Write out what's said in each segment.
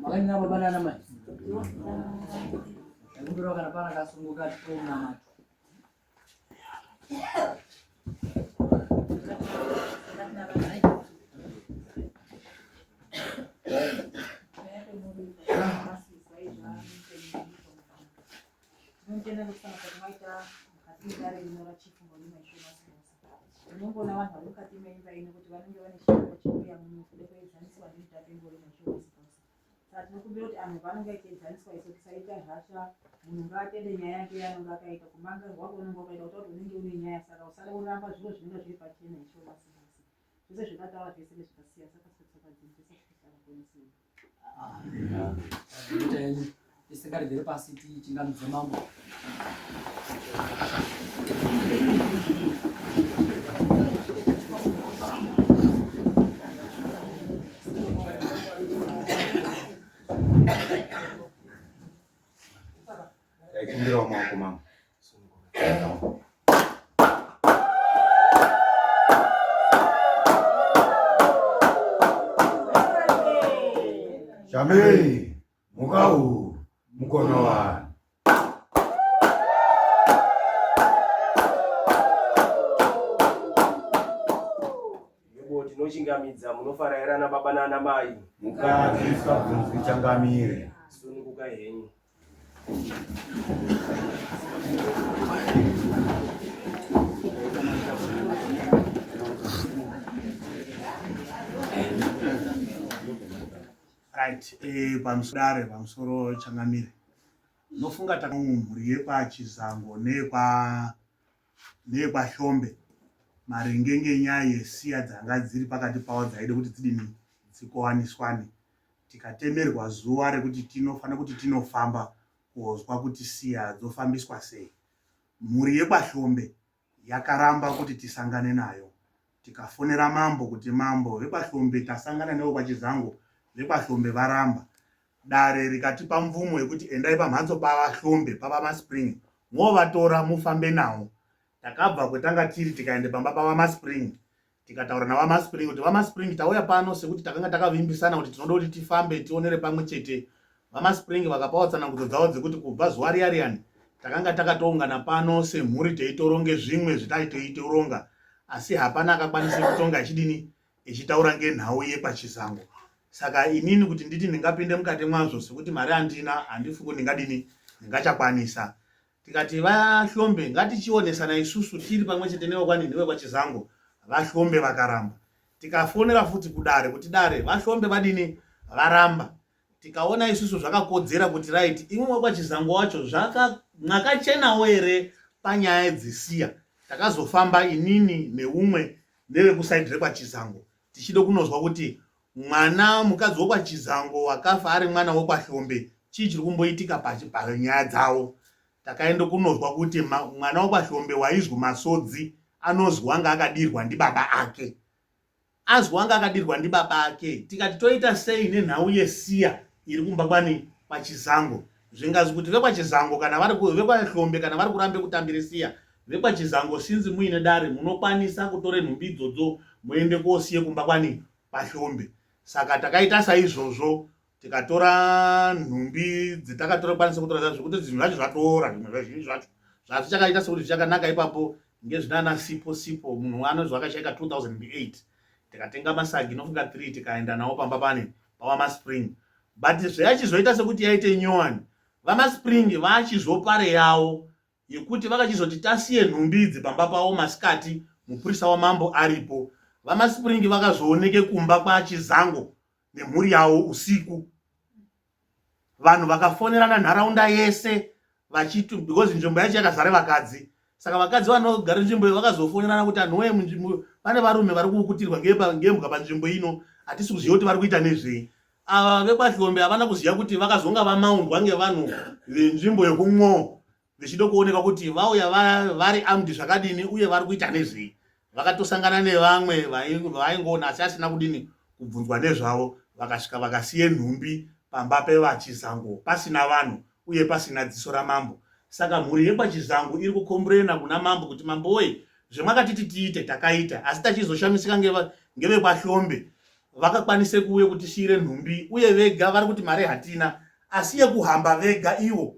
Makanina baba nana mai. Ndakumbirawo kana pana kasunguka tipe munamato. Tinotenda nekusangana kwatinoita mukati medare rino raChief Ngorima Ishe Masimusi. Tinongoona vanhu vari mukati meimba ino kuti vanenge vane chirongwa chekuuya muno kuda kuedzaniswa nemutape Ngorima Ishe Masimusi. Saka tinokumbira kuti anhu paanenge achiedzaniswa isu tisaita hasha, munhu ngaatende nyaya yake yaanenge akaita, kumangarwa kwaunenge wakaita kutaura kuti unenge une nyaya saka usada kuramba zviro zvinenge zviri pachena Ishe Masimusi. Zvese zvekataura zvese nezvakasiya saka tsoka dzedu dzese tisakuponesei. Isingaregere pasi tichingamidze mambo. Ndaikumbirawo maoko mambo. Shamei, mukau, mukono wani. Yebo tinochingamidza munofara here ana baba naana mai? Mukadzi usabvunzwi changamire. Sunungukai henyu. Right, eh, pamusoro pamusoro changamire. Nofunga takamwe mhuri yekwaChizango neyekwa neyekwaHlombe maringe ngenyaya yesiya dzanga dziri pakati pavo dzaide kuti dzidini dzikowaniswane tikatemerwa zuva rekuti tinofanira kuti tinofamba kuozwa kuti siya dzofambiswa sei. Mhuri yekwaHlombe yakaramba kuti tisangane nayo tikafonera mambo kuti mambo vekwaHlombe tasangana nevekwaChizango vekwaHlombe varamba. Dare rikatipa mvumo yekuti endai pamhatso pavaHlombe pavaMaspring movatora mufambe nawo. Takabva kwetanga tiri tikaende pamba pavaMaspring tikataura navaMaspring kuti vaMaspring tauya pano sekuti takanga takavimbisana kuti tinoda kuti tifambe tionere pamwe chete. VaMaspring vakapawo tsanangudzo dzavo dzekuti kubva zuva riya riyani takanga takatoungana pano semhuri teitoronge zvimwe zvetai teitoronga asi hapana akakwanisa kutonga achidini echitaura ngenhau yepaChizango. Saka inini kuti nditi ndingapinde mukati mwazvo sekuti mari handina handifungi ndingadini ndingachakwanisa. Tikati vaHlombe ngatichionesana isusu tiri pamwe chete nevekwanini vekwaChizango. VaHlombe vakaramba. Tikafonera futi kudare kuti dare vaHlombe vadini varamba. Tikaona isusu zvakakodzera kuti right imwe wekwaChizango wacho zvaka mwakachenawo here panyaya dzesiya. Takazofamba inini neumwe nevekusaidi rekwaChizango tichida kunozwa kuti mwana mukadzi wekwaChizango wakafa ari mwana wekwaHlombe chii chiri kumboitika panyaya dzavo. Takaenda kunozwa kuti mwana wekwaHlombe waizwi Masodzi anozwi wanga akadirwa ndibaba ake. Azwi wanga akadirwa ndibaba ake tikati toita sei nenhau yesiya iri kumba kwani kwaChizango. Zvingazwi kuti vekwaChizango kana vari vekwaHlombe kana vari kurambe kutambire siya vekwaChizango sinzi muine dare munokwanisa kutore nhumbi idzodzo muende kosiye kumba kwani kwaHlombe. Saka takaita saizvozvo tikatora nhumbi dzatakatora kwanisa kutora zvacho zvekuti zvinhu zvacho zvatoora zvimwe zvazhinji zvacho zvazvichakaita sekuti zvichakanaka ipapo ngezvinana sipo sipo munhu anozwa akashaika 2008 tikatenga masagi nofunga 3 tikaenda nawo pamba pane pavamaspring but zvayachizoita sekuti yaite nyowani vamaspring vachizopare yawo yekuti vakachizoti tasiye nhumbi idzi pamba pavo masikati mupurisa wamambo aripo vamaspring vakazooneke kumba kwachizango nemhuri yavo usiku vanhu vakafonerana nharaunda yese vachiti because nzvimbo yacho yakazara vakadzi saka vakadzi vanogara nzvimbo iyo vakazofonerana kuti anhuwe munzvimbo pane varume vari kuukutirwa ngembwa panzvimbo ino hatisi kuziva kuti vari kuita nezvei ava vekwahlombe havana kuziva kuti vakazonga vamaundwa ngevanhu venzvimbo yekumwoo vechida kuoneka kuti vauya vari armed zvakadini uye vari kuita nezvei vakatosangana nevamwe vaingoona asi asina kudini kubvunzwa nezvavo vakasvika vakasiye nhumbi pamba pevachizango pasina vanhu uye pasina dziso ramambo saka mhuri yekwachizango iri kukomburena kuna mambo kuti mambo woye zvemakatiti tiite takaita asi tachizoshamisika ngevekwahlombe. Vakakwanise kuuye kutisiire nhumbi uye vega vari kuti mari hatina asi yekuhamba vega iwo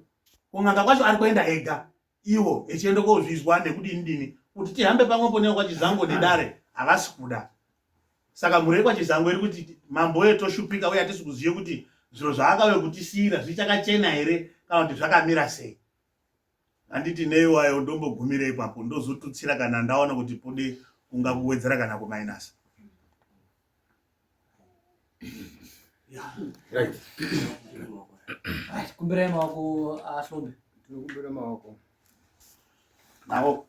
kun'anga kwacho ari kuenda ega iwo echienda kozvizwa nekudini dini kuti tihambe pamwepo nekwachizango nedare havasi kuda. Saka mhuri yekwachizango iri kuti mambo uye toshupika uye hatisi kuzive kuti zviro zvaakauye kutisiira zvichakachena here kana kuti zvakamira sei. Handiti neiwayo ndombogumira ipapo ndozotutsira kana ndaona kuti pode kunga kuwedzera kana kumainasa. Right. Right, kumbirai maoko ahlombe. Tinokumbira maoko. Maoko.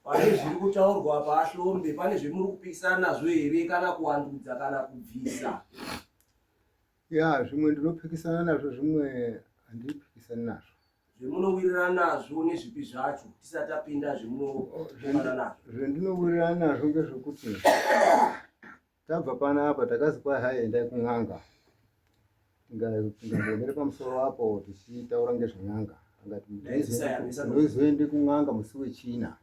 Pane zviri kutaurwa apa ahlombe, pane zvemuri kupikisana nazvo here kana kuwandudza kana kubvisa? Ya, zvimwe ndinopikisana nazvo zvimwe handipikisani nazvo. Zvemunowirirana nazvo nezvipi zvacho tisati tapinda zvemunopokana nazvo? Zvendinowirirana nazvo ngezvekuti tabva panapa takazi kwai hai endai kun'anga. Tingambomire pamusoro apo tichitaura ngezven'anga. Angati ndinozoende kun'anga musi wechina.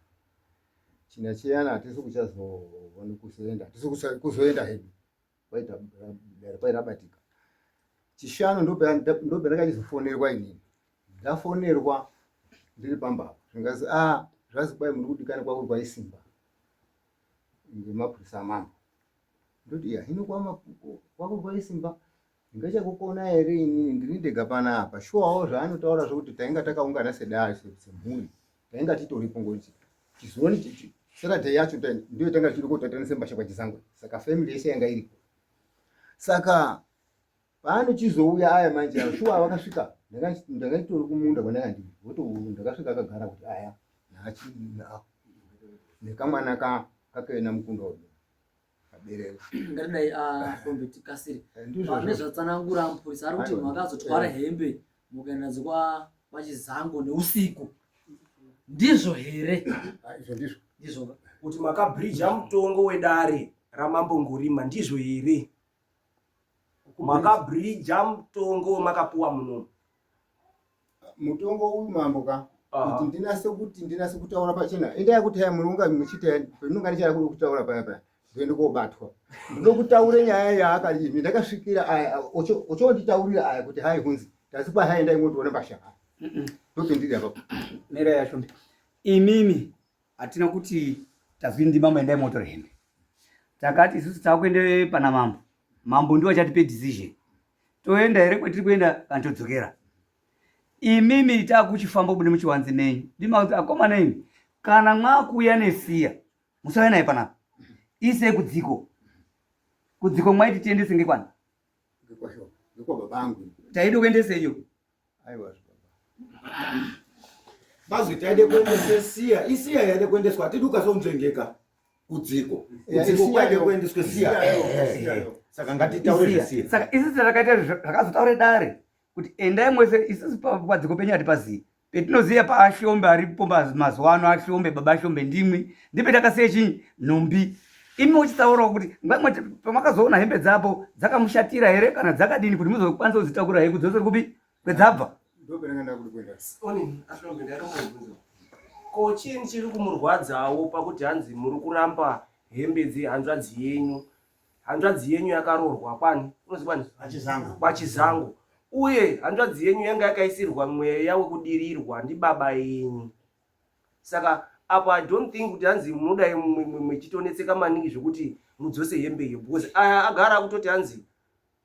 China chiyana hatisi kuchazoona kuzoenda, hatisi kuzoenda hedu. Kwaita dare kwai rabatika. Chishanu ndopandakachizofonerwa inini. Ndafonerwa ndiri pamba apo. Zvingazi ah zvazi kwai muri kudikana kwakuri kwaisimba ngemapurisa amambo. Ndoti iya hino kwakuri kwaisimba ndingachakukona here inini ndiri ndega panapa. Shuwawo zvaanotaura zvekuti tainga takaungana sedare semhuri tainga titoripo ngokuti chizoni Saturday yacho ndiyo tanga tichiri kotatanisa mbasha kwachizangwe saka family yese yanga iriko saka paanochizouya aya manje ayo shuwa vakasvika ndanga nditori kumunda kwandanga ndiri voto ndakasvika akagara kuti aya nhachi nekamwana kakena mukunda uyu kabereka ngatidai akombe tikasire pane zvatsanangura mupurisa ari kuti makazotwara hembe mukaenda nadzo kwachizango neusiku ndizvo here izvo ndizvo ndizvo kuti makabridja mutongo wedare ramambo Ngorima ndizvo here makabridja mutongo wemakapuwa munomu mutongo uyu mambo ka kuti ndinase kuti ndinase kutaura pachena indaya kuti haya munonga muchiti ndinonga ndichada kutaura paya paya ndoende kobatwa ndinokutaure nyaya yaakadini ndakasvikira aya ochonditaurira aya kuti hai hunzi tasi kwa hai endai motiona mbasha ndopindiri apapo mira yashombe imimi hatina kuti tazwi ndimambo endai motora hembe takati isusu takuende pana mambo mambo ndiwo achatipe decision toenda here kwetiri kuenda kana todzokera imimi takuchifamba kubude muchiwanze menyu ndimakuti akomana imi kana mwakuuya nesiya musauya naye panapa isei kudziko kudziko mwaiti tiendese ngekwani taide kuendeseyo aiwa bazwi taide kuendese siya isiya yaide kuendeswa hatidi ukazonzvengeka kudziko kudziko kwaide kuendeswe siya saka ngatitaure zvesiya saka isusu takaita zvakazotaure dare kuti endai mwese isusu padziko penyu hatipazii petinoziva paahlombe aripo mazuva ano ahlombe baba ahlombe ndimwi ndipe takasiya chinyi nhumbi imi muchitaurawo kuti pamakazoona hembe dzapo dzakamushatira here kana dzakadini kuti muzokwanisa kudzitakura here kudzosera kupi kwedzabva Ko chii chiri kumurwadzawo pakuti hanzi muri kuramba hembe dzehanzvadzi yenyu? Hanzvadzi yenyu yakaroorwa kwani? Unozi kwani? Kwachizango. Uye hanzvadzi yenyu yanga yakaisirwa mweya wekudirirwa ndibaba yenyu. Saka apo I don't think kuti hanzi munodai muchitonetseka maningi zvekuti mudzose hembe iyo because aya agara akutoti hanzi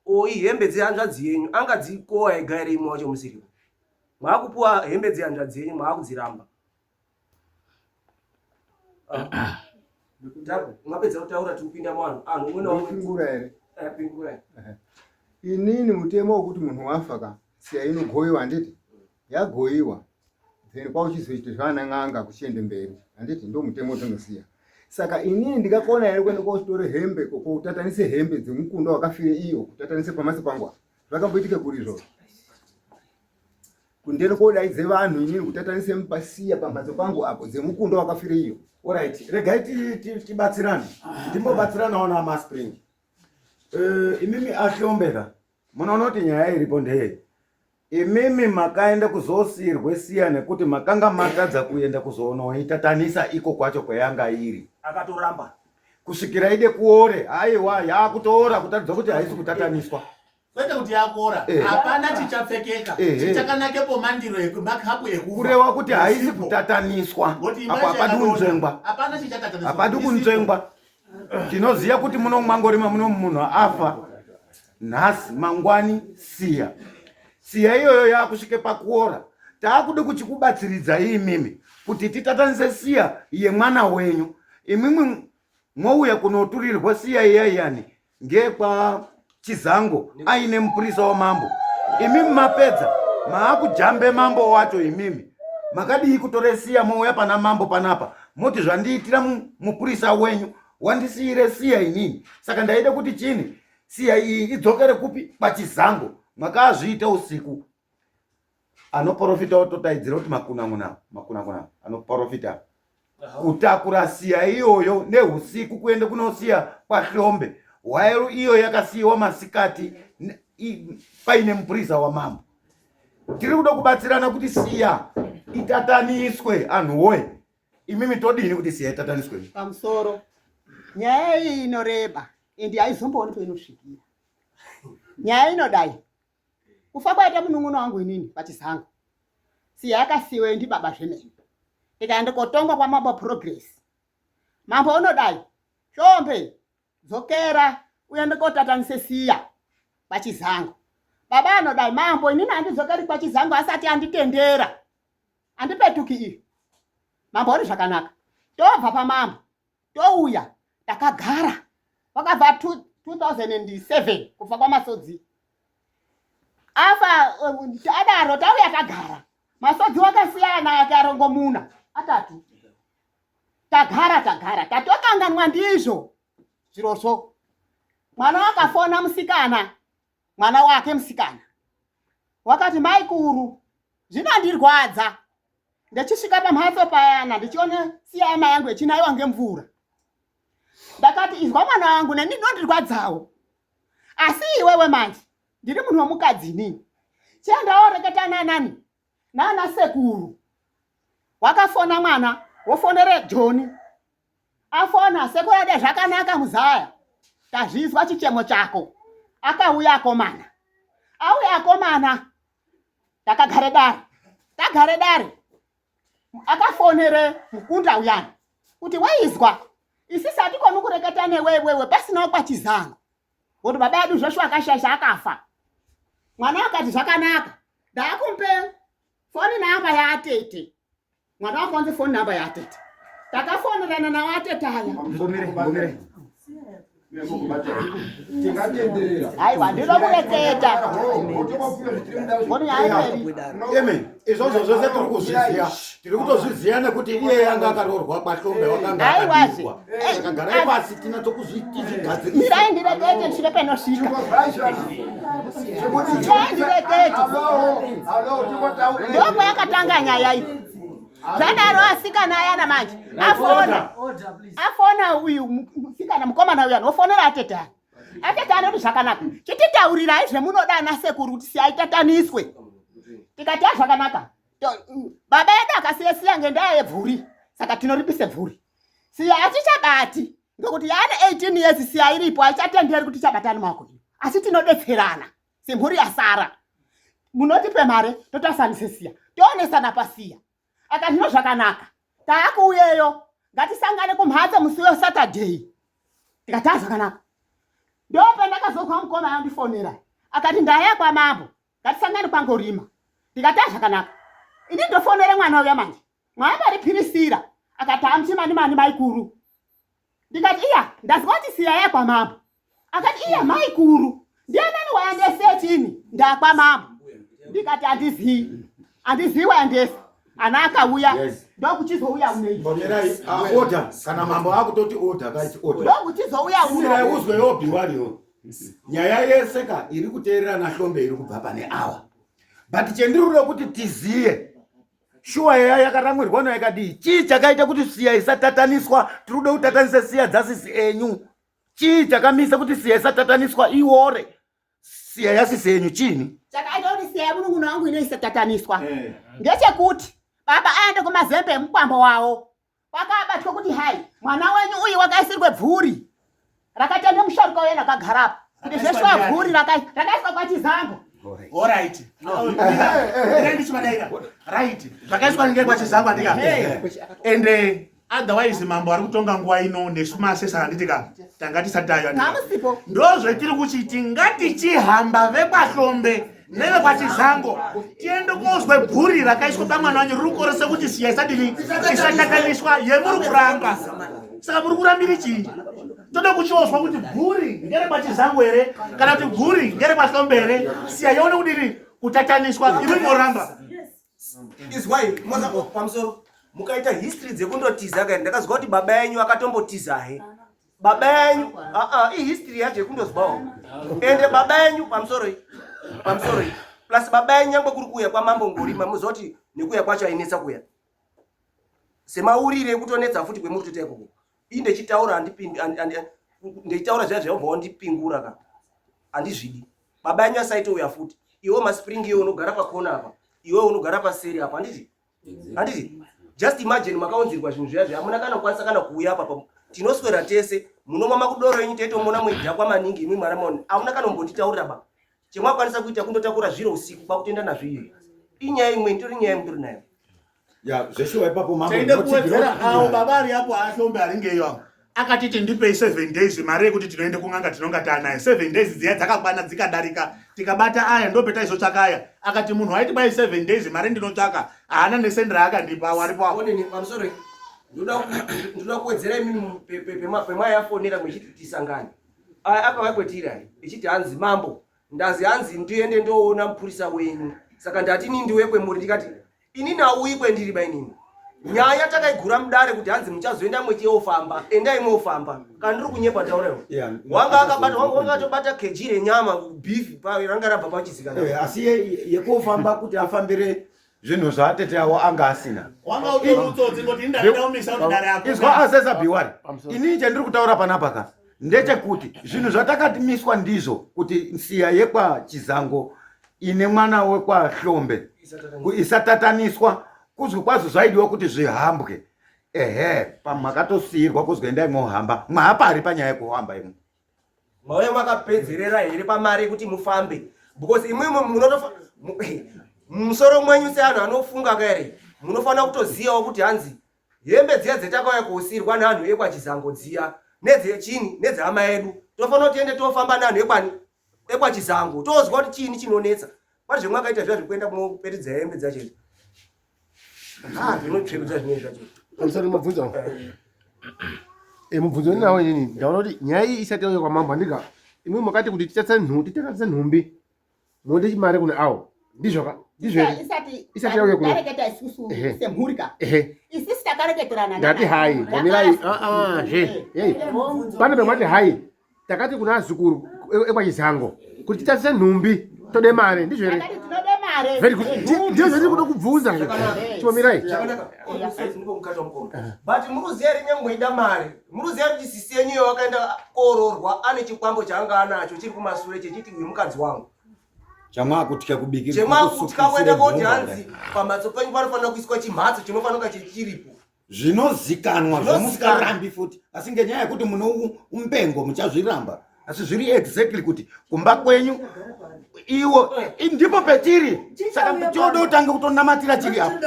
O ihembe dzehanzvadzi yenyu angadzikowa ega here imwe wacho musiripo? Maakupuwa hembe dzehanzvadzi yenyu maakudziramba. Ah. Mapedza kutaura tikupinda muvanhu. Anhu umwe naumwe. Pingura here? Eh, pingura. Inini mutemo wekuti munhu wafa ka siya inogoiwa handiti? Yagoiwa. Then kwauchizoita zvana n'anga kuchiende mberi handiti ndo mutemo utonosiya saka inini ndingakona here kuenda kochitore hembe kotatanise hembe dzemukunda wakafire iyo kutatanise pamasi pangu apa zvakamboitika kuri izvozvo kundeni kodaidze vanhu inini kutatanise mupasiya pamhatso pangu apo dzemukunda wakafire iyo Alright, regai tibatsirane timbobatsiranawo namaspring uh, eh, imimi ahlombeka munoona kuti nyaya iripo ndeyei Imimi makaenda kuzosiirwe siya nekuti makanga matadza kuenda kuzonoitatanisa iko kwacho kwayanga iri. Akatoramba. Kusvikira ide kuore, aiwa yakutoora kutaridza kuti haisi kutataniswa. Kwete kuti yakora, hapana chichapfekeka. Chichakanakepo mandiro emakapu ekufa. Kurewa kuti haisi kutataniswa. Apo hapadi kunzvengwa. Hapana chichatataniswa. Hapadi kunzvengwa. Tinoziva kuti muno mangorima muno munhu afa nhasi mangwani siya siya iyoyo yakusvike pakuora taakude kuchikubatsiridzai imimi kuti titatanise siya yemwana wenyu imwimwi mwouya kunoturirwa siya iya iyani ngekwa chizango aine mupurisa wamambo imimi mapedza maakujambe mambo wacho imimi makadii kutore siya mouya pana mambo panapa moti zvandiitira mupurisa wenyu wandisiire siya inini saka ndaida kuti chini siya iyi idzokere kupi pachizango makazviita usiku anoporofita ototaidzira kuti makunanguna makunanguna anoporofita kutakura siya iyoyo neusiku kuende kunosiya kwahlombe while iyo yakasiyiwa masikati paine mupurisa wamambo tiri kuda kubatsirana kuti siya itataniswe anhu woye imimi todini kuti siya itataniswe pamusoro nyaya iyi inoreba ende haizombooni painosvikira nyaya inodai kufa kwaita munun'una wangu inini pachizango siya yakasiwe ndibaba zvemene ndikaenda kotongwa kwamambo progress mambo unodai shombe dzokera uende kotatanise siya pachizango baba anodai mambo inini handidzokeri kwachizango asati anditendera andipetuki iyi mambo uri zvakanaka tobva pamambo touya takagara wakabva 2007 kufa kwamasodzi afa eh, adaro tauya tagara masodzi wakasiyana ake arongomuna atatu tagara tagara tatokanganwa ndizvo zvirozvo mwana wakafona musikana mwana wake musikana wakati maikuru zvinondirwadza ndechisvika pamhatso payana ndichiona siya amai yangu echinaiwa ngemvura ndakati izwa mwana wangu neni ndinondirwadzawo asi iwewe manje ndiri munhu wemukadzi inini chiendaworeketa nanani nana sekuru wakafona mwana wofonere joni afona sekuru ade zvakanaka muzaya tazvizwa chichemo chako akauya akomana auya akomana takagare dare tagare dare akafonere mukunda uyani kuti waizwa isisi hatikoni kureketa newe iwewe pasinawo kwachizango kuti baba edu zveshuwa akashaisha akafa mwana akati zvakanaka ndaakumpe foni namba yaatete mwana wako wanzi foni namba yaatete takafonerana nawo atete aya aiwa ndinoda kureketa imi izvozvo zvose tiri kuzviziva tiri kutozviziva nekuti iye yanga akaroorwa kwahlombe wakanga akadikwa saka garai pasi tinatokuzvigadzirisa mirai ndirekete ndisvike penosvika mirai ndirekete ndokwayakatanga nyaya iyi zvadaro asikana ayana manje afona afona uyu musikana mukomana uyu anofonera atete aya atete anoti zvakanaka chititaurirai zvemunoda ana sekuru kuti siyaitataniswe tikati a zvakanaka baba edu akasiya siya ngendaa yebvuri saka tinoripise bvuri siya achichabati ngekuti yaane 18 years siya iripo aichatenderi kuti ichabatani maoko asi tinodetserana semhuri yasara munotipe mare totasanise siya toonesana pasiya akati no zvakanaka taakuuyeyo ngatisangane kumhatso musi wesaturday tikati a zvakanaka ndopandakazozwa mukoma yandifonera akati ndaya kwamambo ngatisangane kwangorima ndikati a zvakanaka ini ndofonere mwana uya manje mwana aripirisira akati amuchimani mani maikuru ndikati iya ndazwa kuti siya yakwamambo akati iya maikuru ndianani waendese chini ndakwamambo ndikati handizii handizii waendesa ana akauya ndokuchizouya unei ah, order kana mambo akutoti order kaiti order ndokuchizouya uno uzwe yobhiwariyo nyaya yese ka iri kuteerera nahlombe iri kubva pane awa but chendiri kuda kuti tiziye shuwa yaya yakaramwirwa nayo yakadii chii chakaita kuti siya isatataniswa tiri kuda kutatanisa siya dzasisi enyu chii chakamisa kuti siya isatataniswa iwore siya yasisi enyu chiini chakaita kuti siya yemunun'una wangu inoisatataniswa ngechekuti baba aende kumazembe emukwambo wawo kwakabatwa kuti hai mwana wenyu uyu wakaisirwe bvuri rakatenda musharuka uye rakagara apa kuti zveshuwa bvuri rakaiswa kwachizango Alright. Ndichivadaira. Right. Zvakaiswa nge kwachizango andika. Ende otherwise mambo ari kutonga nguva ino nesu masesa handiti ka tanga tisati tayo ndozvetiri kuchiti ngatichihamba vekwahlombe nevekwachizango tiende kozwe bhuri rakaiswa pamwana wanyu riri kukoresa kuti siya isadini isatakaniswa yemuri kuramba saka muri kurambiri chii toda kuchiozwa kuti bhuri ngerekwachizango here kana kuti bhuri ngerekwahlombe here siya yaone kudini kutataniswa imi moramba Izwai moza pamusoro mukaita history dzekundotiza kai ndakazwa kuti baba yenyu akatombotiza he baba yenyu a a i history yacho yekundozwawo ende baba yenyu pamusoro iyi pamusoro iyi plus baba yenyu nyangwe kuri kuuya kwamambo ngorima muziva kuti nekuuya kwacho ainetsa kuya semaurire ekutonetsa futi kwemuri kutoita ikoko ii ndechitaura handipindi ndechitaura zviya zvaubva wandipingura ka handizvidi baba yenyu asaitouya futi iwe maspring iwe unogara pakona apa iwe unogara paseri apa handiti handiti just imagine makaunzirwa zvinhu zviya zviya hamuna kana kukwanisa kana kuuya apa tinoswera tese munomwa makudoro enyu teitomona muidhakwa maningi imwi mwana maoni hamuna kana kumbonditaurira ba chemwakwanisa kuita kundotakura zviro usiku kwakutoenda nazvo iyoyo inyaya imwe nditori nyaya mutori nayo ya zveshuwa ipapo mambo Taida kuwedzera awo baba ari apo ahlombe aringeyo awo akatiti ndipei seven days mari yekuti tinoende kun'anga tinonga taanayo seven days dziya dzakakwana dzikadarika tikabata aya ndopetaizotsvaka aya akati munhu waiti bai seven days mari ndinotsvaka haana nesendi raakandipa awo aripo apo Onini pamusoro ndoda kuwedzera imimi pemwayafonera mwechiti tisangane aya akauya kwetiri aya echiti hanzi mambo ndazi hanzi ndiende ndoona mupurisa wenyu saka ndati ini ndiuye kwemuri ndikati inini auyi kwendiri bainini nyaya takaigura mudare kuti hanzi muchazoenda mwechiofamba endai mofamba kana ndiri kunyepa tauraiwo Yeah, wanga akabata wanga akatobata keji renyama beef ranga rabva pachizikana Eh, asi yekofamba kuti afambire zvinhu zvaatete avo anga asina wanga utori utsotsi ngoti indaida umisa kuti dare ako izwa asesa biwari inini chandiri kutaura panapa ka ndechekuti zvinhu zvatakatimiswa ndizvo kuti siya yekwachizango ine mwana wekwahlombe isatataniswa kuzwi kwazvo zvaidiwa kuti zvihambwe ehe pamakatosiyirwa kuzwi endai mwohamba mwaapari panyaya yekuhamba imwe mauya makapedzerera here pamari yekuti mufambe because imwimwe munotofa mumusoro mwenyu seanhu anofunga ka here munofanira kutozivawo kuti hanzi hembe dziya dzetakauya kosirwa neanhu ekwachizango dziya nedzechini nedzehama yedu tofanira kuti tiende tofamba neanhu ekwani ekwachizango tozwa kuti chiini chinonetsa kwati zvemwakaita zviya zvekuenda kunoperedza hembe dzacho idzi ha zvinotsverudza zvinei zvacho Pamusoro mabvunzo angu. Eh, mubvunzo ndinawo inini ndaona kuti nyaya iyi isati yauya kwamambo handika imwe makati kuti titatsa nhumbi titatsa nhumbi monde chimari kune awo ndizvo ka ndizvo here isati Isati yauya kuno. tareketa isusu Ehe. semhuri ka ehe isisi takareketerana ndati hai ngomirai ah ah zve hey pane pamati hai takati kuna azukuru ekwachizango kuti titatse nhumbi tode mare ndizvo here takati tinode mare very good ndizvo zvandiri kuda kubvunza chimomirai Zvakanaka. Ndiko mukati wamukoma. But muruziya here nyangwe ida mari muruziya kuti sisi yenyu iyo wakaenda koororwa ane chikwambo chaanga anacho chiri kumasure chechiti uyu mukadzi wangu chamwakutya kubikira chemwakutya kuenda koti hanzi pamhatso penyu panofanira kuiswa chimhatso chinofanira kunge chiripo zvinozikanwa Zvinozikanwa. zvamusikarambi futi asi ngenyaya yekuti mune umpengo muchazviramba asi zviri exactly kuti kumba kwenyu iwo ndipo petiri saka choda utange kutonamatira chiri apo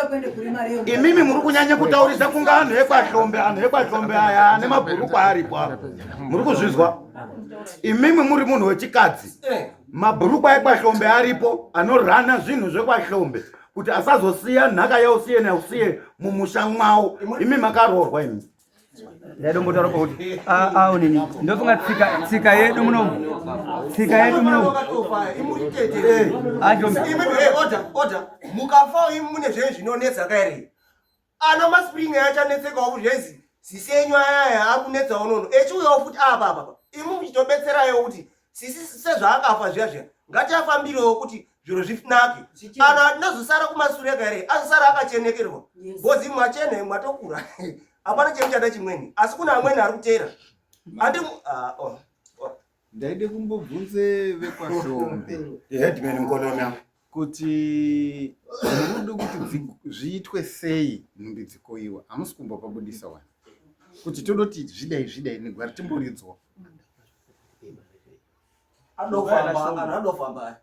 imimi muri kunyanya kutaurisa kunga anhu ekwahlombe anhu ekwahlombe aya ane mabhurukwa aripo apo muri kuzvizwa imimi muri munhu wechikadzi mabhurukwa ekwahlombe aripo anorana zvinhu zvekwahlombe kuti asazosiya nhaka yausiye nausiye mumusha mwawo imi makaroorwa imi ndaidombotaura pakuti aonini ndofunga tsika tsika yedu munomu tsika yedu munomu Wakatofa, imuri tete. Ajombe. Imi, eh, order, order. mukafa imi mune zvenyu zvinonetsa kaere ana maspring achanetsekawo zvezi sisi enyu ayaya akunetsawo nono echiuyawo futi apa apa imi muchitobetserayo kuti sisi sezvaakafa zviya zviya ngatiafambirewo kuti zviro zvinake ana atinozosara kumasure kaere azosara akachenekerwa bhozi imwe achena imwe atokura hapana chemuchada chimweni asi kuna amweni ari kuteera andi ah, oh, oh. Ndaide kumbobvunze vekwahlombe. Headman Nkonomi. Kuti muri kuti zviitwe sei nhumbi dzikoiwa hamusi kumbopabudisa wani kuti todoti zvidai zvidai negwari timboridzwa. Adofamba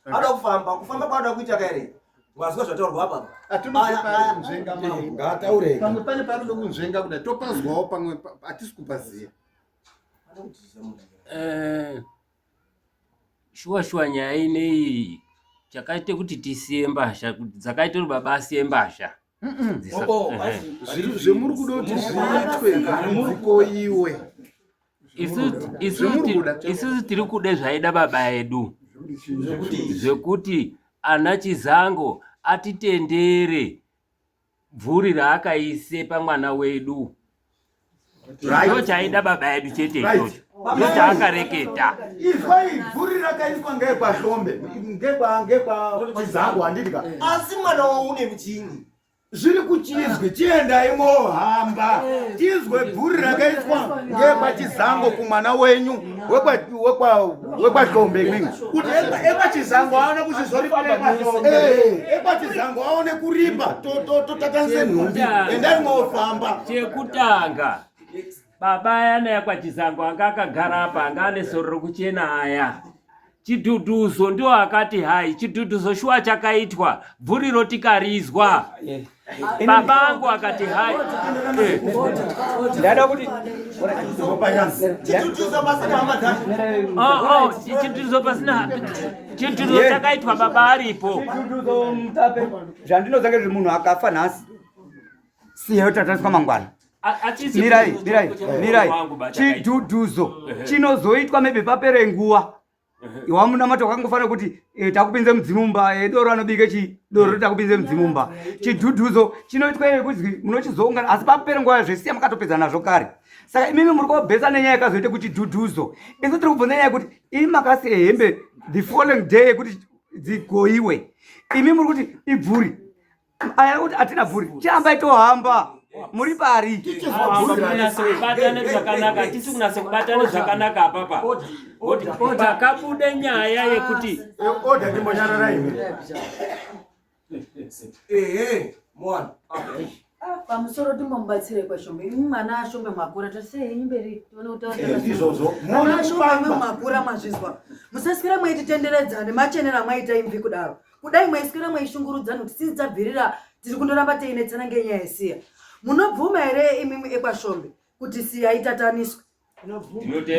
ada kufamba kufamba kwaada kuita kaere wazwa zvataurwa apa atinonzvenga mambo ngaataure pamwe pane paanoda kunzvenga kuda topazwawo pamwe hatisi kupaziva. Eh, shuwa shuwa nyaya ineyi chakaite kuti tisiye mbasha dzakaita kuti baba asiye mbasha. Zvemuri kuda kuti zviitwe zikoiwe. Isusu tiri kude zvaida baba edu zvekuti ana Chizango atitendere bvuri raakaise pamwana wedu ndo chaida baba edu chete ichocho ndo chaakareketa. Izwai, bvuri rakaiswa ngekwaHlombe ngekwaChizango handiti ka? Asi mwana waune muchini zviri kuchizwi chiendai mohamba tizwe bvuri rakaiswa ngekwachizango kumwana wenyu wekwahlombe imwimwi kuti ekwachizango aone kuchizoripa ekwachizango aone kuripa totatanise nhumbi endai mofamba. Chekutanga baba ayana yakwachizango anga akagara apa anga ane soro rekuchena aya chidhudhuzo ndio akati hai chidhudhuzo shuwa chakaitwa bvuriro tikarizwa baba angu akati hai ndada kuti chidhudhuzo pasina hama dzacho oh, oh, chidhudhuzo pasina chidhudhuzo chakaitwa baba aripo chidhudhuzo mutape zvandinoziva ngezve munhu akafa nhasi siya yotataswa mangwana. Mirai, mirai, mirai. Chidhudhuzo chinozoitwa maybe papere nguva. Wamunamato wakangofanira kuti eh, takupinze mudzimu mumba eh, doro anobike chi doro takupinze mudzimu mumba. Chidhudhuzo chinoitwa here kuti munochizoungana asi papere nguva zvesiya makatopedza nazvo kare. Saka imimi muri kobhesa nenyaya yakazoite kuchidhudhuzo. Isu tiri kubvunza nyaya yekuti imi makasiya hembe the following day yekuti dzigoiwe. Imi muri kuti ibvuri. Aya kuti atina bvuri chirambai tohamba muri pari kubatana zvakanaka tisi kunasa kubatana zvakanaka apapa pakabuda nyaya yekuti oda ndimbonyarara imi ehe mwana pamusoro timbomubatsire kwashombe imi mwana ashombe mwakura tasei henyu mberi tione kutaura ndizvozvo mwana ashombe mwakura mwazvizwa musaswera mweititenderedza nemachenera mwaita imvi kudaro Kudai mwaiswera mwaishungurudzana kuti since tabvirira tiri kundoramba teinetsana ngenyaya yesiya. Munobvuma here imimi ekwaShombe kuti siya itataniswe?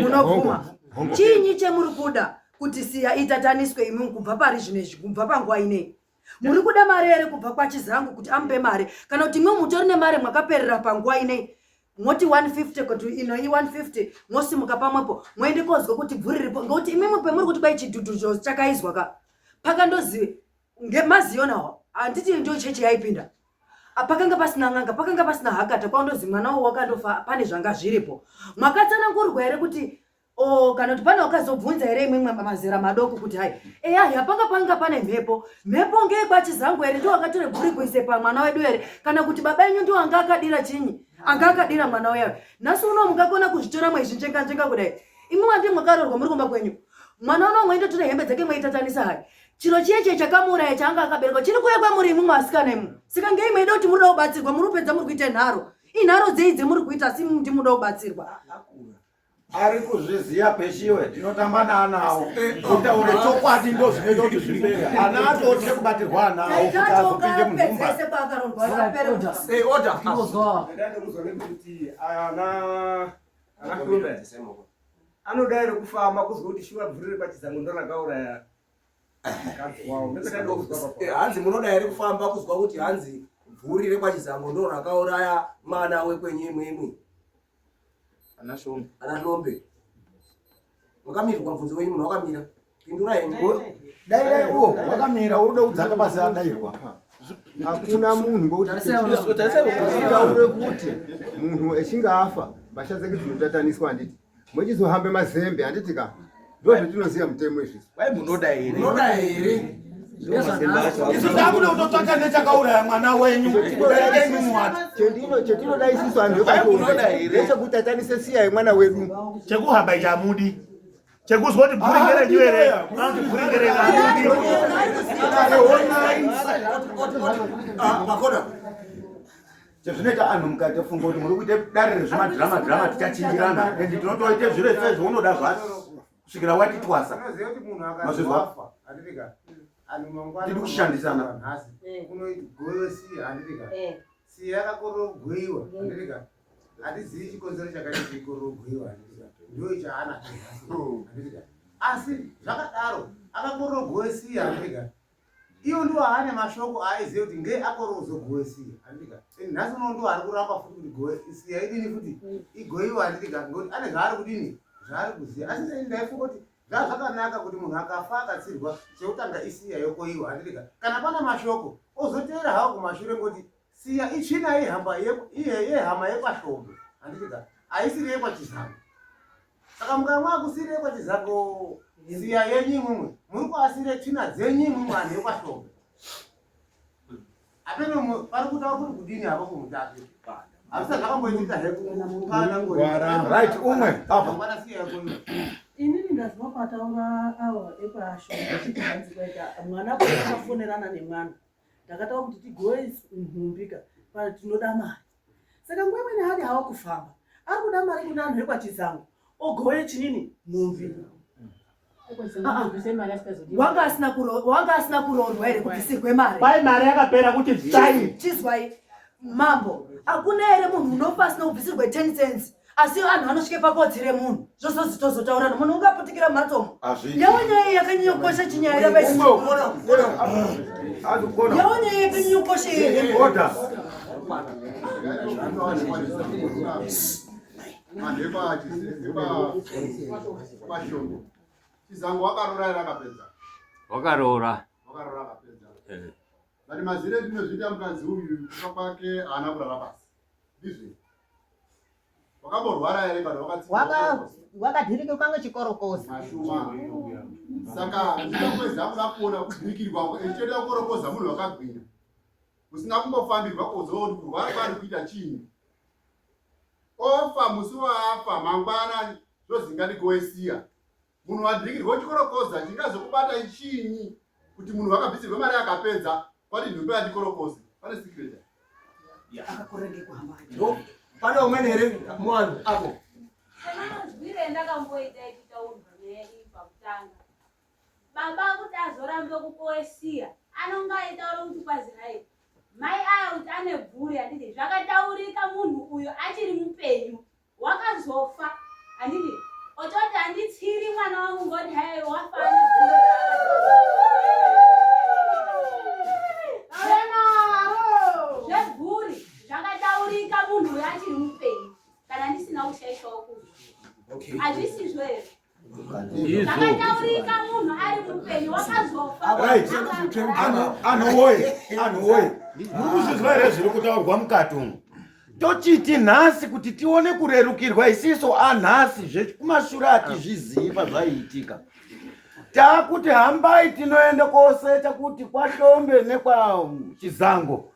Munobvuma. Chiinyi chemuri kuda kuti siya itataniswe imimi kubva pari zvino izvi kubva panguva ineyi? Muri kuda mari here kubva kwaChizangu kuti amupe mari kana kuti imwe mutori nemari mwakaperera panguva ineyi? Moti 150 kuti ino i 150 mosimuka pamwepo moende kozwa kuti bvuri ripo ngekuti imimi pemuri kuti kwai chidhudhudzo chakaizwa ka pakandozi ngemaziyonawo handiti ndo chechi yaipinda pakanga pasina n'anga pakanga pasina hakata kwandozi mwana uwo wakandofa pane zvanga zviripo mwakatsanangurwa here kuti o kana kuti pane wakazobvunza here imwimwe mazera madoko kuti hai eya yapanga panga pane mhepo mhepo ngeyekwachizangu here ndiwo akatore bvuri kuise pamwana wedu here kana kuti baba enyu ndiwo anga akadira chinyi anga akadira mwana uyayo nhasi uno mungakona kuzvitora mweizvinjenga njenga kudai Imwi wandi mwakaroorwa muri kumba kwenyu. Mwana uno mwaindotora hembe dzake mwaitatanisa hai. Chiro chiye chiye chakamuuraya chaanga akaberekwa chiri kuuya kwamuri imwi mwasikana imwi. Saka ngei maida kuti muri kuda kubatsirwa muri kupedza muri kuita nharo. Inharo dzei dzemuri kuita asi ndi muda kubatsirwa. Ari kuzviziva peshiwe tinotamba naanawo kutaura chokwadi ndo zvinoita kuti zvipere ana atotye kubatirwa anawo kuti azopinde munhumba. Order. Anoda here kufamba kuzwa kuti shuwa bvuri repachizango ndorakauraya mukadzi wawo. Hanzi munoda here kufamba kuzwa kuti hanzi bvuri rekwachizango ndo rakauraya mwana wekwenyu imwimwi ana Shombe ana Hlombe wakamirwa mubvunzo wenyu munhu wakamira pindura henyu Dai dai uwo wakamira uri kuda kudzaka pasi adairwa. Hakuna munhu ngokuti taure kuti munhu echinge afa mbasha dzake dzinotataniswa handiti mochizohambe mazembe handiti ka ndo zvatinoziva mutemo izvi. Wai munoda here? Munoda here? Isu takuda kutotsvaka nechakauraya mwana wenyu kudarika imimi wacho. Chetinoda isusu anhu ekwashombe ndechekutatanise siya yemwana wedu. Chekuhamba ichi hamudi. Chekuzwa kuti bvuri ngerenyu here? Kana kuti bvuri ngerenyu? Makoda. Chezvinoita anhu mukatofunga kuti muri kuita dare rezvimadhirama dhirama tichachinjirana and tinotoita zviro sezvaunoda zvacho kusvikira wati twasa. Unoziva kuti munhu Mazvizwa? akazofa handitika anhu mangwana Tiri kushandisana. nhasi unogoyo siya handitika siya yakakorera kugoyiwa handitika hatizivi chikonzero chakaita kuti ikorere kugoyiwa handitika ndiyo chaanacho nhasi handitika asi zvakadaro akakorera kugowe siya handitika iyo ndiwo aane mashoko aaiziva kuti ngei akorera kuzogowe siya handitika nhasi uno ndiwo ari kuramba futi kuti gowe siya idini futi igoyiwa handitika ngekuti ane zvaari kudini zvaari kuziva asi ini ndaifunga kuti zvazvakanaka kuti munhu akafa akatsirwa chekutanga isiya yokoiwa handitika kana pana mashoko ozoteera hawo kumashure ngoti siya itsvina yehamba yehama yekwahlombe handitika haisiri yekwachizango saka mukaa mwakusiri yekwachizango siya yenyu imwimwe muri kuasire tsvina dzenyu imwimwe anhu yekwahlombe apeno pari kutaura kuti kudini apo kumutapi hazvisa zvakamboitika Right, umwe apa. Inini ndazwa pataura awa ekwasho achiti hanzi kwaita mwana akafonerana nemwana ndakataura kuti tigoe nhumbi ka pa tinoda mari saka nguva imweni haadi hawa kufamba ari kuda mari kune anhu ekwachizango ogoe chinini nhumbi Wanga asina kuro wanga asina kuroorwa here kubvisirwe mari. Kwai mari yakapera kuti tsai. Chizwai mambo, hakuna here munhu unofa asina kubvisirwe 10 cents asi vanhu vanosvike pakodzire munhu zvozozi tozotaurana munhu ungaputikira mhatsomo yawo nyaya yakanyanya kukosha chinyaya yawo nyaya yakanyanya kukosha here Vanhu Chizango wakaroora here akapedza? Wakaroora. Wakaroora akapedza. But mazire ndinozviita mukadzi uyu kufa kwake haana kurara pasi. Ndizvo. Wakamborwara here kana wakatsi wakadhirikirwa kange chikorokoza. Mashuma. Saka ndinokweza kuda kuona kudhirikirwa echitoita kukorokoza munhu wakagwinya. Usina kumbofambirwa kozoona kuti kurwara kwaari kuita chiini. Ofa musi waafa mangwana zvozinga ndigoesiya. Munhu wadhirikirwa chikorokoza chingazokubata chinyi kuti munhu wakabvisirwa mari akapedza kwati nhumbi andikorokoze. Pane secret. Pane umweni here muvanhu apo? Semanzwire endakamboita ichitaurwa nyaya iyi pakutanga, baba kuti azorambe kukoesiya anonga aitaura kuti kwazi hai mai aya kuti ane bvuri handiti zvakataurika munhu uyo achiri mupenyu wakazofa handiti ototi handitsiri mwana wangu ngoti hai wafa ane bvuri zvebvuri zvakataurika munhu uyo achiri mupenyu kana ndisina kushaishawo kuzwa hazvisizvo here zvakataurika munhu ari mupenyu wakazofa Right. Anhu woye, anhu woye. Muri kuzvizwa here zviri kutaurwa mukati umu? Tochiti nhasi kuti tione kurerukirwa isiso anhasi zvekumashure hatizvizivi pazvaiitika. Taakuti hambai tinoenda kosecha kuti kwaHlombe nekwaChizango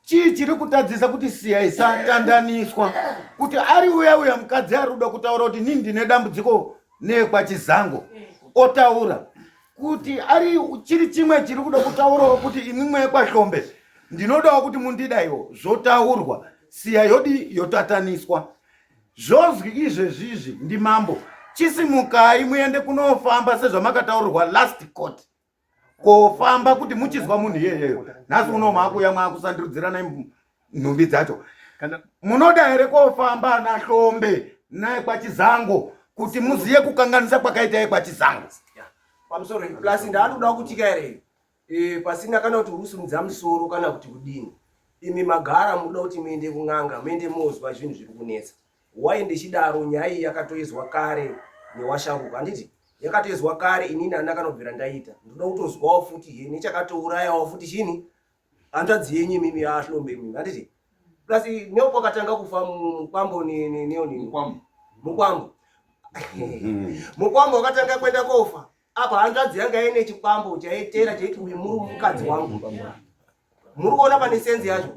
chii chiri kutadzisa kuti siya isatandaniswa kuti ari uya uya mukadzi ari kuda kutaura kuti nini ndine dambudziko nekwachizango otaura kuti ari chiri chimwe chiri kuda kutaurawo kuti imwimwe yekwahlombe ndinodawo kuti mundidaiwo zvotaurwa siya yodi yotataniswa zvozwi izvezvizvi ndimambo chisimukai muende kunofamba sezvamakataurirwa last court kofamba kuti muchizwa munhu iyeyeyo nhasi uno maakuuya maakusandurudzirana nhumbi dzacho munoda here kofamba ana hlombe naye kwachizango kuti muziye kukanganisa kwakaita ye kwachizango pamusoro plus ndaanoda kutika here e, pasina kana kuti urusimudza musoro kana kuti kudini imi magara munoda kuti muende kun'anga muende mozwa zvinhu zviri kunetsa Why ndichidaro nyaya iyi yakatoizwa kare newasharuka handiti yakatoizwa kare inini handina kanobvira ndaita ndoda kutozwawo futi he nechakatourayawo futi chini hanzvadzi yenyu imimi yahlombe imimi handiti plus neopo akatanga kufa mukwambo neonini mukwambo mukwambo wakatanga kuenda kofa apa hanzvadzi yanga ine chikwambo chaitera chaiti uyu muri mukadzi wangu muri kuona pane senzi yacho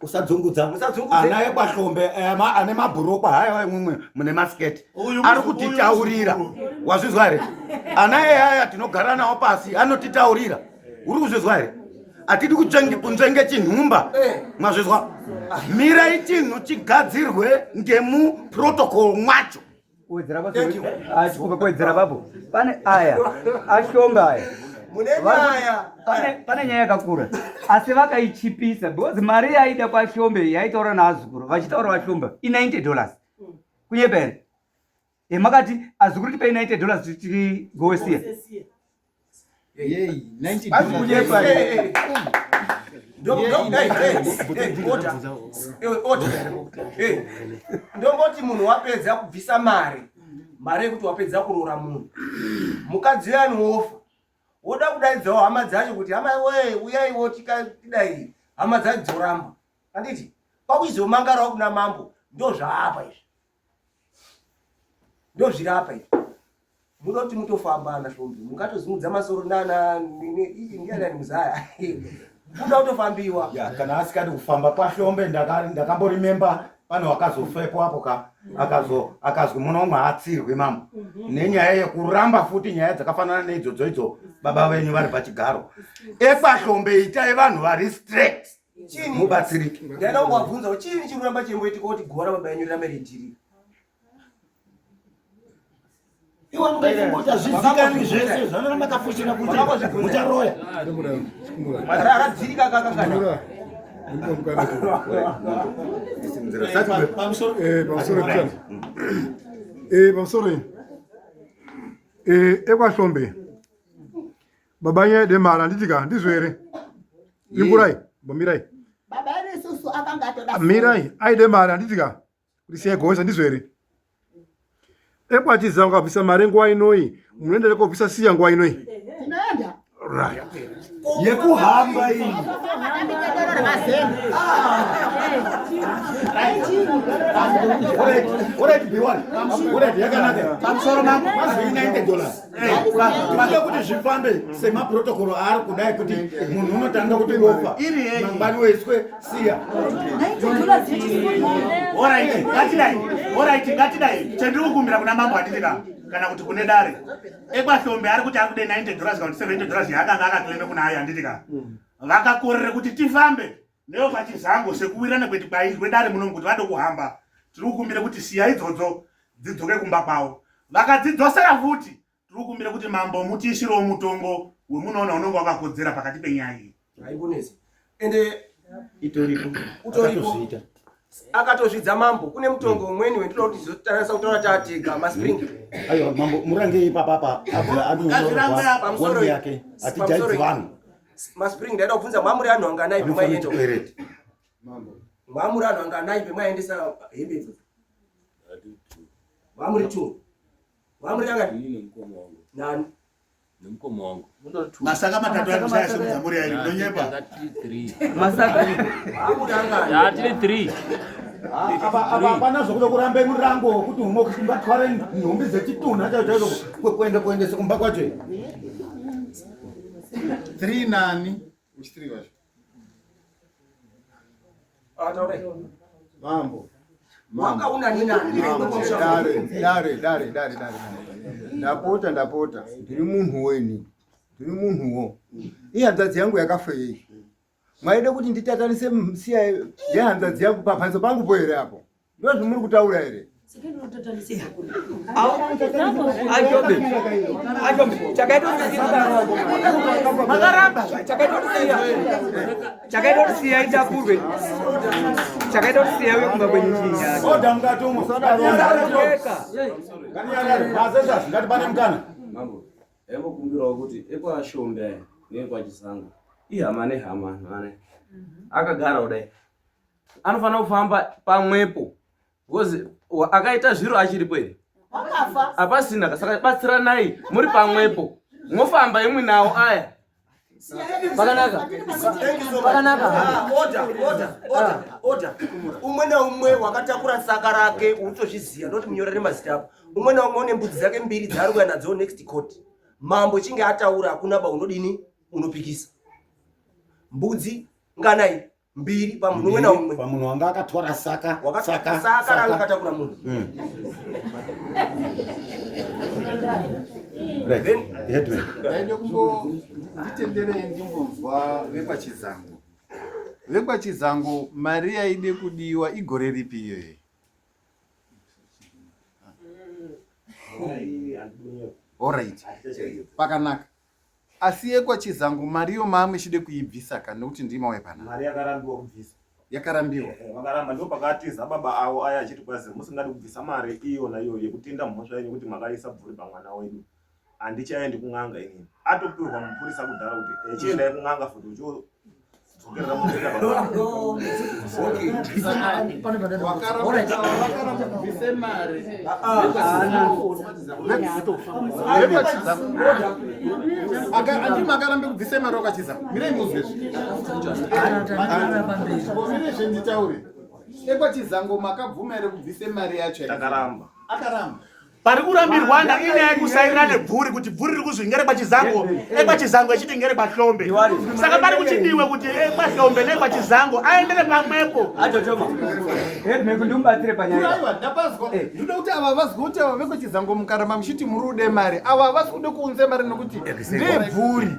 usadzungudza ana ekwahlombe eh, ane mabhurukwa haiwa imwimwe mune masiketi ari kutitaurira Wazvizwa here? Ana eyaya tinogara nawo pasi anotitaurira. Uri kuzvizwa here? Hatidi kunzvenge chinhumba. Mwazvizwa? Mirai chinhu chigadzirwe ngemuprotocol mwacho. Kuwedzera papo pane aya ashonga aya pane nyaya yakakura asi vakaichipisa because mari yaida kwashombe yaitaura naazukuru vachitaura vashomba i90 dollars kunyepa here e makati azukuru tipei 90 dollars tigowesiya Ndomboti munhu wapedza kubvisa mari mari yekuti wapedza kuroora munhu mukadzi uyani wofa woda kudaidzawo hama dzacho kuti hama wee uyaiwo tikadai hama dzacho dzoramba handiti kwakuchizomangarawo kuna mambo ndozvaapa izvi ndozvirapa izvi muda kuti mutofamba ana hlombe mungatozimudza masoro nana ndianani muzaya kuda kutofambiwa ya kana asikadi kufamba kwahlombe ndakamborimemba pane wakazofepo apo ka akazo akazwi muno atsirwi mama mhm. nenyaya yekuramba futi nyaya dzakafanana neidzodzo idzo baba venyu vari pachigaro ekwahlombe itai vanhu vari straight mubatsirike ndaida kungowabvunza kuti chiini chiri kuramba chimboitika kuti guva rababa yenyu rirambe riitirika iwe mukaifunga zvizikanwi zvese zvanoramba kafushira kuti mucharoya radzirika kakangana pamusoro ekwahlombe Baba nyaya demara handiti ka ndizvo here? Imburai, mbomirai. Baba isusu akanga atoda. Mirai, aide mari handiti ka? Kuti siya goesa ndizvo here? Ekwatiza ukabvisa mari nguva inoyi, munoenda kobvisa siya nguva inoyi. Tinoenda. Right. Yekuhamba iyi. Alright, B1. Alright, yakanaka. Pamusoro mambo. Mazwi 90 dollars. Tinoda kuti zvifambe semaprotocol aari kudai kuti munhu unotanga kuti wofa mangwani woiswe siya. Alright, ngatidai. Alright, ngatidai. Chandiri kukumbira kuna mambo handiti ka kana kuti kune dare. Ekwahlombe ari kuti akude 90 dollars kana kuti 70 dollars yaakanga akaclaima kuna ayo handiti ka. Vakakorere kuti tifambe neyo pachizango sekuwirirana kweti kwaizwe dare muno kuti vade kuhamba. Tiri kukumbira kuti siya idzodzo dzidzoke kumba kwavo. Vakadzidzosera futi tiri kukumbira kuti mambo mutiisirewo mutongo wemunoona unonge wakakodzera pakati penyaya iyi. Haibonesi. Ende itoripo. Utoripo. Akatozvidza mambo. Kune mutongo umweni wendinoda kuti tizotarisa kutaura tatega maspring. Aiwa mambo murange ipapa apa abva anonyorwa yake atijaidzi vanhu. Maspring ndaida kubvunza mwamuri anhu anganai pemwaienda. Mwamuri anhu anganai pemwaiendesa hembe idzodzo. Mwamuri tu. Mwamuri angani? Nemukoma wangu. Nani? Nemukoma wangu. Masaka matatu anoshaya simudza mhuri yairi ndonyepa. Masaka. Mwamuri angani? Yatiri 3. Apa hapana zvokuda kurambe murango wekuti ungatware nhumbi dzechitunha chaicho chaicho kuenda kuendese kumba kwacho. 3 nani? Which 3 wacho? Mambo. Wanga una nina Dare, dare, dare, dare, dare. Ndapota, ndapota. Ndiri munhu weni. Ndiri munhuwo. Ihanzvadzi yangu yakafa iyi. Mwaida kuti nditatanise siya yehanzvadzi yangu pamhatso pangu po here apo? Ndozvimuri kutaura here? Ajobe, ajobe, chakaita makaramba, chakaita kuti siya itakurwe, chakaita kuti siya uye kumba kwenyu chinyaya. Oda mukati umo. Ngatinyarare, mazezvazvi ngatipane mukana. Mambo, ndaimbokumbirawo kuti ekwaShombe neekwaChisango ihama nehama anhu akagara kudai anofanira kufamba pamwepo because akaita zviro achiripo here hapasina saka batsiranai muri pamwepo mofamba imwi nawo aya pakanaka pakanaka ah, order order order order umwe naumwe wakatakura saka rake unotozviziva ndoti munyorere mazita ako umwe naumwe une mbudzi dzake mbiri dzaari kuya nadzo next court mambo chinge ataura hakuna ba unodini unopikisa mbudzi nganai mbiri pamunhu umwe naumwe pamunhu wanga akatwara saka saka saka ranga akatakura munhu. Ndaide kumbo nditenderei ndimbonzwa vekwachizango. Vekwachizango mari yaide kudiwa igore ripi iyoyo? Alright. Pakanaka. Asi yekwachizango mari iyo maamuchide kuibvisa ka nekuti ndima uye pana. Mari yakarambiwa kubvisa. Yakarambiwa. Eh, eh, vakaramba ndipo pakatiza baba avo aya achiti kwazi musingadi kubvisa mari iyona iyoyo yekutenda mhosva yenyu kuti makaisa bvuri pamwana wedu. Handichaendi kun'anga inini. Atopihwa mupurisa kudhara kuti eh, chiendai kun'anga futi ucho Andi makarambe kubvisa mari wakachiza. Mirai muzwe zvi. Mirai zve nditaure. Ekwachizango makabvuma here kubvisa mari yacho? Takaramba. Akaramba. Pari kurambirwana inyaya yekusairira nebvuri kuti bvuri riri kuzwi ngere kwachizango ekwachizango echiti ngere kwahlombe saka pari kuchidiwe kuti ekwahlombe nekwachizango aendere pamwepo. Ndimubatsire panyaya. Aiwa ndapazwa. Ndinoda kuti ava vazwe kuti ava vekwachizango mukaramba muchiti muri kude mari. Ava havasi kude kuunze mari nekuti ndebvuri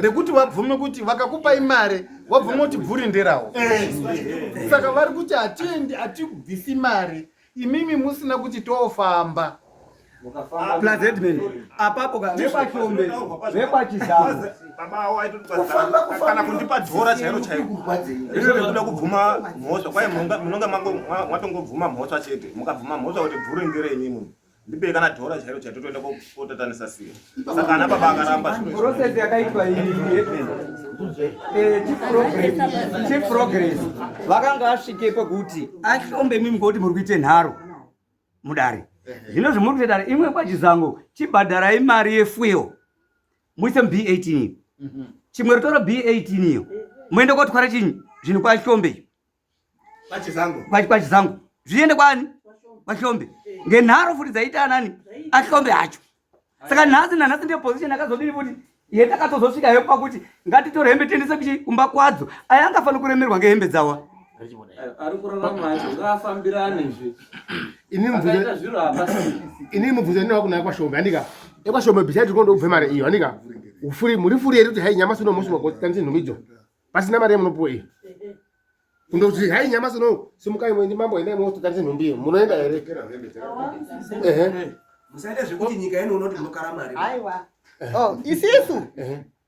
rekuti vabvume kuti vakakupai mari vabvume kuti bvuri nderawo. Saka vari kuti hatiendi hatibvisi mari imimi musina kuti tofamba plus headman apapo ka vekwachombe vekwachizango kana kundipa dhora chairo chairo rinoda kubvuma mhosva kwai munonga matongobvuma mhosva chete mukabvuma mhosva kuti bvuri ngerenyi munhu ndipei kana dhora chairo chairo totoenda kotatanisa siya saka ana baba akaramba process yakaitwa iyi headman eh, chief progress vakanga vasvike pekuti ahlombe imimi ngokuti muri kuite nharo mudare zvino zvimuri kuite dare imwe kwachizango chibhadharai mari yefuel muise mu b18 iyo mhm. chimwe ritora b18 iyo muende kotwara chinyi zvinhu kwahlombe kwachizango zviende kwani kwahlombe ngenharo futi dzaita anani ahlombe acho saka nhasi nanhasi ndiyo position akazodini futi yetakatozosvika yo pakuti ngatitore hembe tiendese kuchi kumba kwadzo aya angafanira kuremerwa ngehembe dzawa ari kurarama acho ngaafambirane zve inini mubvunzo ndinawo kuna kwashombe andika ekwashombe besides kondo ubve mari iyo andika ufuri muri furi here kuti hai nyamasi uno musi makotanisi nhumbi pasina mari yemunopuwa iyo kundoti hai nyamasi uno simukai muende mambo endai mototanisa nhumbi iyo munoenda here ehe musaita zvekuti nyika yenu unoti munokara mari aiwa oh, isisu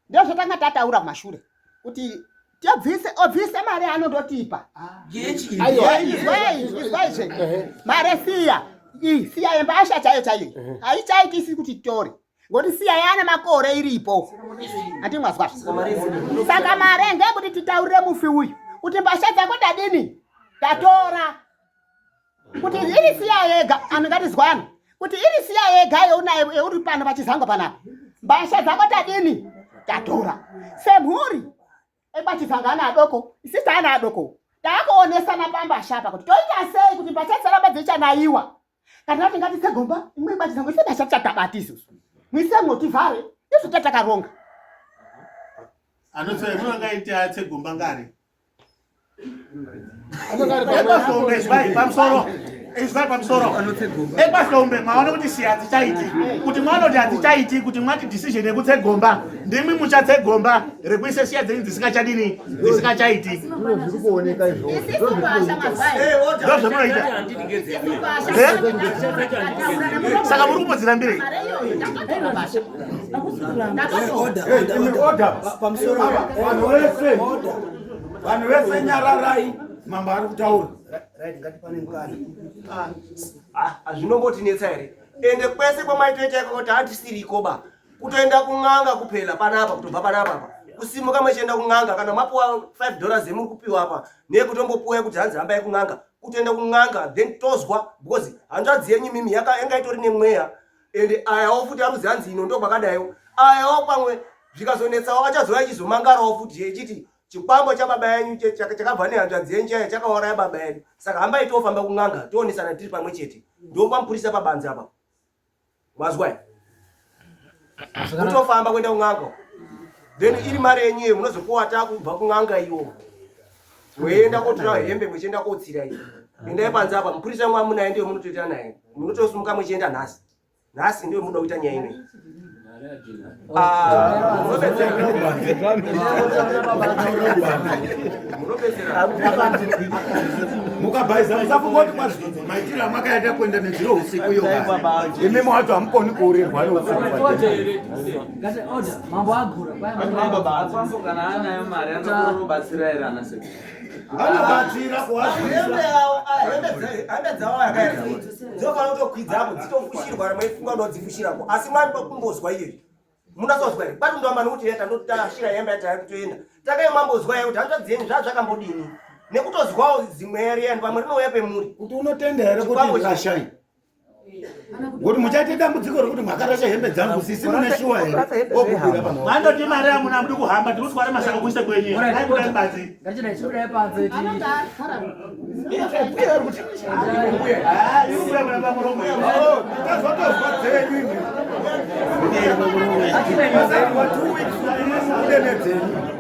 ndozvatanga tataura kumashure kuti tibvise obvise mari anondotipa izwaizve mari siya iyi siya yembasha chaiyo chaiyo haichaitisi kuti titore ngoti siya yana makore iripo andimwazwa saka mare ngekuti titaurire mufi uyu kuti mbasha dzako tadini tatora kuti iri siya yega anongatizwana kuti iri siya yega yeunayo yeuri pano pachizango panapa mbasha dzako tadini tatora semhuri Ekwachizanga ana adoko, isisi ana adoko. Takuonesana pambasha apa kuti toita sei kuti mbasha dzisaramba dzichanaiwa. Kana tati ngatitse gomba, imwe kwachizanga ise mbasha tichatabati isusu. Muisemwo tivhare, ndizvo tatakaronga. Anotse munongaite atse gomba ngari. Ekwahlombe izwai pamusoro. Izwai pamusoro. Ekwahlombe mwaona kuti siya hadzichaiti. Kuti mwaona kuti hadzichaiti kuti mwati decision yekutse gomba ndimwi muchatse gomba rekuise siya dzenyu dzisingachadini dzisingachaiti. Zviri kuoneka izvozvo. Ndozvamunoita. Eh? Saka muri kumbodzirambirei? Vanhu vese vanhu vese nyararai mambo ari kutaura. Right, ngatipane mukana. Ah, zvinombotinetsa here? Ende kwese kwamaitoita ikoko tatisiriko ba. Kutoenda kun'anga kuphela panapa kutobva panapa apa. Kusimuka mechienda kun'anga kana mapuwa 5 dollars yemuri kupiwa apa nekutombopuwa yekuti hanzi hambai kun'anga. Kutoenda kun'anga then tozwa because hanzvadzi yenyu mimi yaka yanga itori nemweya ende ayawo futi aruzi hanzi ino ndokwakadaiwo ayawo pamwe zvikazonetsawo achazouya achizomangarawo futi echiti chikwambo chababa yenyu chakabva nehanzvadzi yenyu chaya chakauraya baba yedu saka hambai tofamba kun'anga toonesana tiri pamwe chete ndopamupurisa pabanze apa mazwa kutofamba kuenda kun'anga then iri mari yenyu iyo munozopuwa takubva kun'anga iwo mweenda kotora hembe muchienda kotsira iyo endai panze apa mupurisa mwamunaye ndiyo munotoita naye munotosimuka muchienda nhasi. Nhasi ndiyo muda kuita nyaya inei. Mukabhaiza musafunga kuti kwazvidzo maitiro amakaita kuenda nedziro usiku iyo imi mwacho hamukoni kuurirwa neusiku. Mambo agura. Mambo kana anayo mari anobatsira here ana sekuru? Anobatsira kuhembe dzavo yakaenda dzinofanira kutokwidza apo dzitofushirwa kana maifunga kuda kudzifushirako asi mani pakumbozwa iyezvi munasozwa here kwati ndowamba nokuti yeta ndotashira hembe yataya kutoenda takai mambozwa here kuti hanzvadzi yenyu zvaa zvakambodini nekutozwawo zimweya riyani pamwe rinouya pemuri kuti unotenda here kuti rashai Ngokuti muchaite dambudziko rekuti mwakarasha hembe dzangu sisi mune shuwa here okubira pano. Mandoti mari amuna muri kuhamba tiri kutwara masaka kuisa kwenyu. Dai kudai panze. Ngatichidai chidai panze ti. Tazotozwa dzenyu imi. Pasaiwa 2 weeks kuti mubude nedzenyu.